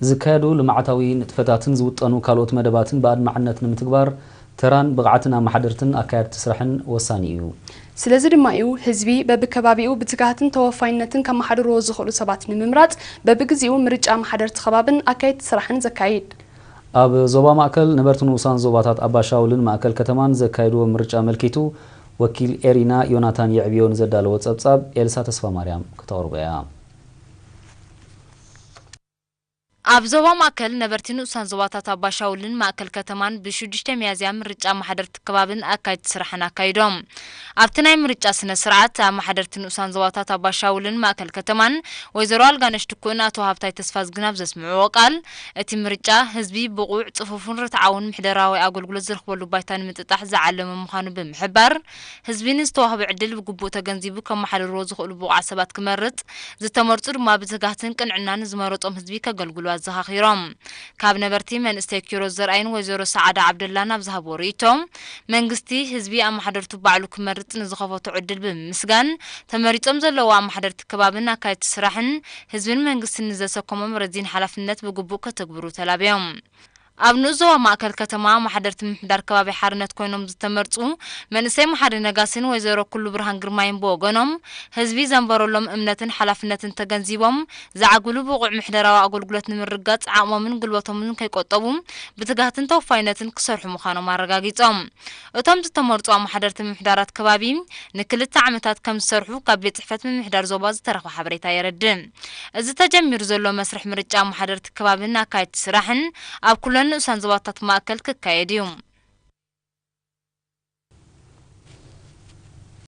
ዝካየዱ ልምዓታዊ ንጥፈታትን ዝውጠኑ ካልኦት መደባትን ብኣድማዕነት ንምትግባር ተራን ብቕዓትን ኣመሓደርትን ኣካየድቲ ስራሕን ወሳኒ እዩ። ስለዚ ድማ እዩ ህዝቢ በብከባቢኡ ብትግሃትን ተወፋይነትን ከመሓድርዎ ዝኽእሉ ሰባት ንምምራፅ በብግዚኡ ምርጫ ኣመሓደርቲ ከባብን ኣካየድቲ ስራሕን ዘካይድ። ኣብ ዞባ ማእከል ነበርቲ ንኡሳን ዞባታት ኣባሻውልን ማእከል ከተማን ዘካየድዎ ምርጫ ኣመልኪቱ ወኪል ኤሪና ዮናታን የዕብዮ ንዘዳለዎ ጸብጻብ ኤልሳ ተስፋማርያም ክተቕርቦ እያ። ኣብ ዞባ ማእከል ነበርቲ ንኡሳን ዞባታት ኣባሻውልን ማእከል ከተማን ብሽዱሽተ ሚያዝያ ምርጫ ኣመሓደርቲ ከባብን ኣካየድቲ ስራሕን ኣካይዶም። ኣብቲ ናይ ምርጫ ስነ ስርዓት ኣመሓደርቲ ንኡሳን ዞባታት ኣባሻውልን ማእከል ከተማን ወይዘሮ ኣልጋነሽ ትኩእን ኣቶ ሃብታይ ተስፋዝግን ኣብ ዘስምዕዎ ቃል፣ እቲ ምርጫ ህዝቢ ብቑዕ፣ ጽፉፍን ርትዓውን ምሕደራዊ ኣገልግሎት ዝረኽበሉ ባይታ ንምጥጣሕ ዝዓለመ ምዃኑ ብምሕባር፣ ህዝቢ ንዝተዋህቦ ዕድል ብግቡእ ተገንዚቡ ከመሓድርዎ ዝኽእሉ ብቑዓት ሰባት ክመርጽ፣ ዝተመርጹ ድማ ብትግሃትን ቅንዕናን ንዝመረጾም ህዝቢ ከገልግሉ ኣዘኻኺሮም። ካብ ነበርቲ መንእሰይ ኪሮስ ዘርኣይን ወይዘሮ ሰዓዳ ዓብደላን ኣብ ዝሃብዎ ርእይቶ፣ መንግስቲ ህዝቢ ኣመሓደርቱ ባዕሉ ክመርጽ ንዝኸፈቶ ዕድል ብምምስጋን፣ ተመሪጾም ዘለዉ ኣመሓደርቲ ከባብን ኣካየድቲ ስራሕን ህዝብን መንግስትን ንዘሰከሞም ረዚን ሓላፍነት ብግቡእ ከተግብሩ ተላብዮም። ኣብ ንኡስ ዞባ ማእከል ከተማ ኣመሓደርቲ ምምሕዳር ከባቢ ሓርነት ኮይኖም ዝተመርጹ መንእሰይ መሓሪ ነጋሲን ወይዘሮ ኩሉ ብርሃን ግርማይን ብወገኖም፣ ህዝቢ ዘንበረሎም እምነትን ሓላፍነትን ተገንዚቦም፣ ዝዓግብሉ ብቑዕ ምሕደራዊ ኣገልግሎት ንምርግጋጽ ዓቕሞምን ጉልበቶምን ከይቆጠቡ ብትግሃትን ተወፋይነትን ክሰርሑ ምዃኖም ኣረጋጊጾም። እቶም ዝተመርጹ ኣመሓደርቲ ምምሕዳራት ከባቢ ንክልተ ዓመታት ከም ዝሰርሑ ካብ ቤት ጽሕፈት ምምሕዳር ዞባ ዝተረኽበ ሓበሬታ የረድእ። እዚ ተጀሚሩ ዘሎ መስርሕ ምርጫ ኣመሓደርቲ ከባብን ኣካየድቲ ስራሕን ኣብ ኩለን ንኡሳን ዞባታት ማእከል ክካየድ እዩ።